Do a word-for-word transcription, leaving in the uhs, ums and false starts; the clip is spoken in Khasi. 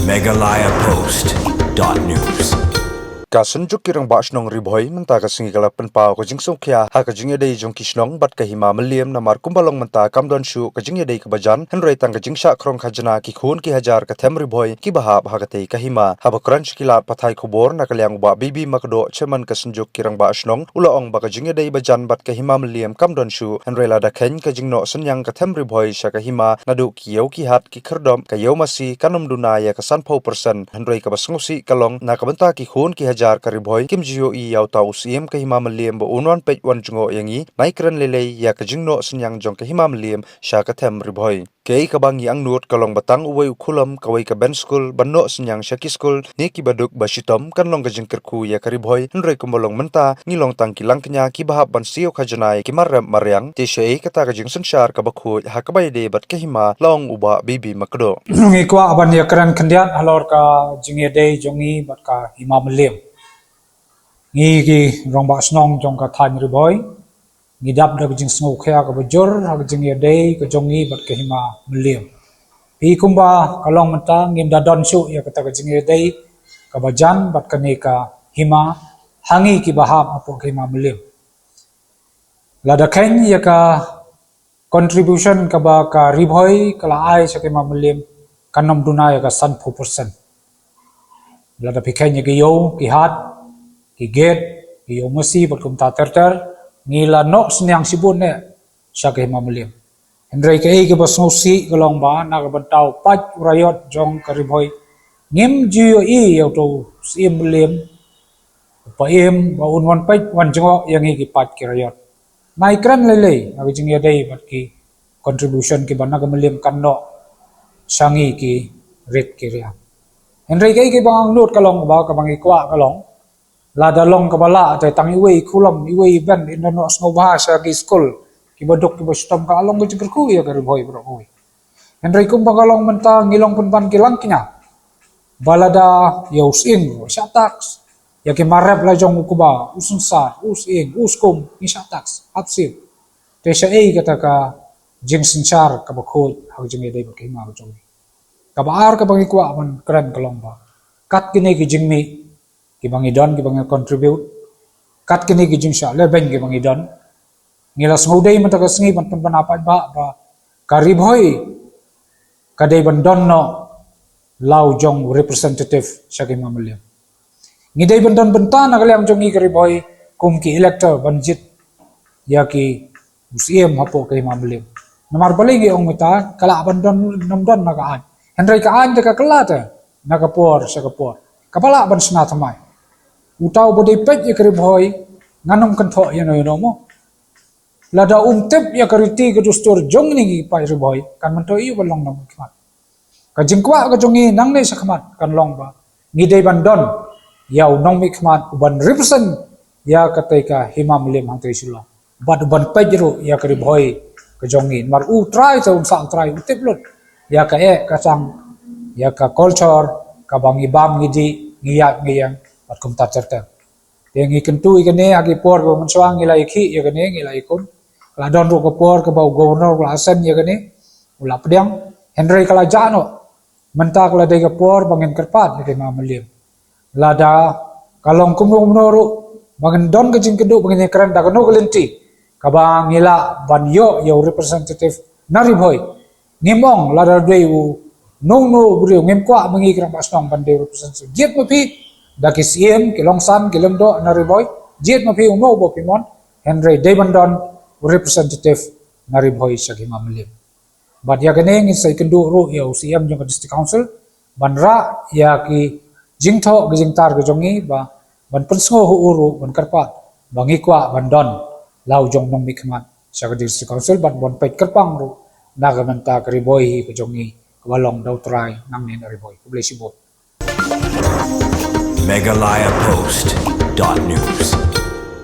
Meghalaya Post dot news. Ka Synjuk ki Rangbah Shnong Ri Bhoi mynta ka sngi ka la pynpaw ka jingsngewkhia ha ka jingïadei jong ki shnong bad ka Hima Mylliem, namar kumba long mynta kam don shuh ka jingïadei kaba jan, hynrei tang ka jingshah khrong khajna ki khun ki hajar ka them Ri Bhoi kiba hap ha katei ka hima. Haba kren sha ki lad pathai khubor na ka liang u Bah B B Makdoh, Chairman ka Synjuk ki Rangbah Shnong, u la ong ba ka jingïadei ba jan bad ka Hima Mylliem kam don shuh, hynrei lada kheiñ ka jingnoh synñiang ka them Ri Bhoi sha ka hima, naduh ki ïew ki hat, ki khyrdop, ka ïew masi, kan ym duna ïa ka sanphew percent. Hynrei kaba sngewsih ka long, na ka bynta ki khun ki hajar ka Ri Bhoi kim ju ïohi ïa uta u Syiem ka Hima Mylliem ba un wan peit wan jngoh ïa ngi. Nai kren lei lei ïa ka jingnoh synñiang jong ka Hima Mylliem sha ka them Ri Bhoi. Kaei kaba ngi angnud ka long ba tang uwei u khulom, kawei ka bench skul, ban noh synñiang sha ki skul ne kiba duk ba shitom, kan long ka jingkyrkhu ïa ka Ri Bhoi, hynrei kumba long mynta, ngi long tang ki langkñia kiba hap ban siew khajna ïa ki mar rep mar riang. Te shaei kata ka jingsynshar kaba khuid ha kaba ïadei bad ka hima, la ong u Bah B B Makdoh. Ngi kwah ban ïakren khyndiat halor ka jingïadei jong ngi bad ka Hima Mylliem. Ngi ki Rangbah Shnong jong ka thaiñ Ri Bhoi, ngi dap da ka jingsngewkhia kaba jur ha ka jingïadei ka jong ngi bad ka Hima Mylliem. Phi, kumba ka long mynta, ngim da don shuh ïa kata ka jingïadei kaba jan bad kane ka hima ha ngi kiba hap hapoh ka Hima Mylliem. Lada kheiñ ïa ka contribution kaba ka Ri Bhoi ka la ai sha ka Hima Mylliem, kan ym duna ïa ka sanphew percent. Lada phi kheiñ ïa ki ïew ki hat, ki gate, ki ïew masi bad kumta ter ter, ngi la noh synñiang shibun eh sha ka Hima Mylliem. Hynrei kaei kaba sngewsih ka long ba na ka bynta u paid u raiot jong ka Ri Bhoi, ngim ju ïohi ïa uto u Syiem Mylliem, u Paiem, ba un wan peit wan jngoh ïa ngi ki paid ki raiot. Nai kren lei lei ha ka jingïadei bad ki contribution kiba na ka Mylliem kan noh sha ngi ki rit ki riang. Hynrei kaei kaba nga angnud ka long ba kaba ngi kwah ka long, lada long kaba lah te tang iwei i khulom, iwei i bench, in da noh sngewbha sha ki skul kiba duk kiba shitom, ka long ka jingkyrkhu ïa ka Ri Bhoi baroh kawei. Hynrei kumba ka long mynta, ngi long pynban ki langkñia. Ba lada ïa u Syiem ruh shah tax, ïa ki mar rep la jong u Kba, u Synsar, u Syiem, u Skum, ngi shah tax, hap siew. Te shaei kata ka jingsynshar kaba khuid ha ka jingïadei bad ka hima ka jong ngi. Kaba ar kaba ngi kwah ban kren ka long ba kat kine ki jingmih kiba ngi don, kiba ngi contribute, kat kine ki jingshah lehbeiñ kiba ngi don, ngi la sngewdei mynta ka sngi ban pynbna paidbah ba ka Ri Bhoi ka dei ban don noh la u jong u representative sha ka Hima Mylliem. Ngi dei ban don bynta na ka liang jong ngi ka Ri Bhoi kum ki elector ban jied ïa ki u Syiem hapoh ka Hima Mylliem. Namar balei ngi ong mynta, ka lah ban don, nym don na ka aiñ. Hynrei ka aiñ te ka kylla te na ka por sha ka por. Kaba lah ban shna thymmai. Uta uba dei peit ïa ka Ri Bhoi, ngan ym kynthoh ïano ïano mo. Lada um tip ïa ka riti ka dustur jong ngi ki paid Ri Bhoi, kan myntoi ïa u ban long nongmihkhmat. Ka jingkwah ka jong ngi nangne shakhmat kan long ba ngi dei ban don ïa u nongmihkhmat uban represent ïa katei ka Hima Mylliem hangtei Shillong, bad uban peit ruh ïa ka Ri Bhoi ka jong ngi. Namar u trai te un sah u trai, u tip lut ïa ka eh ka sang, ïa ka culture kaba ngi bam ngi dih, ngi ïaid ngi ïeng bad kumta ter ter. Te ngi kyntu ïa kane ha ki por ba mynshuwa ngi la ïakhih ïa kane, ngi la ïakhun. Ka la don ruh ka por kaba u Governor u la assign ïa kane, u la pdiang. Hynrei ka la jah noh. Mynta ka la dei ka por ba ngin kyrpad ïa ka Hima Mylliem. Lada ka long kumno kumno ruh ba ngin don ka jingkynduh ba ngin ïakren da kano ka lynti kaba ngi lah ban ïoh ïa u representative na Ri Bhoi. Ngim ong lada dei uno uno u briew, ngim kwah ma ngi ki rangbah shnong ban dei representative. Jied ma phi da ki Syiem, ki Longsan, ki Lyngdoh na Ri Bhoi. Jied ma phi uno uba phi mon, hynrei dei ban don u representative na Ri Bhoi sha ka Hima Mylliem. Bad ïa kane ngin sa ïakynduh ruh ïa u Syiem jong ka District Council ban rah ïa ki jingthoh ki jingtar ka jong ngi, ba ban pynsngew ha u ruh ban kyrpad ba ngi kwah ban don la u jong nongmihkhmat sha ka District Council, bad ban peit kyrpang ruh na ka bynta ka Ri Bhoi hi ka jong ngi kaba long da u trai nangne na Ri Bhoi. Khublei shibun. Meghalaya Post dot news.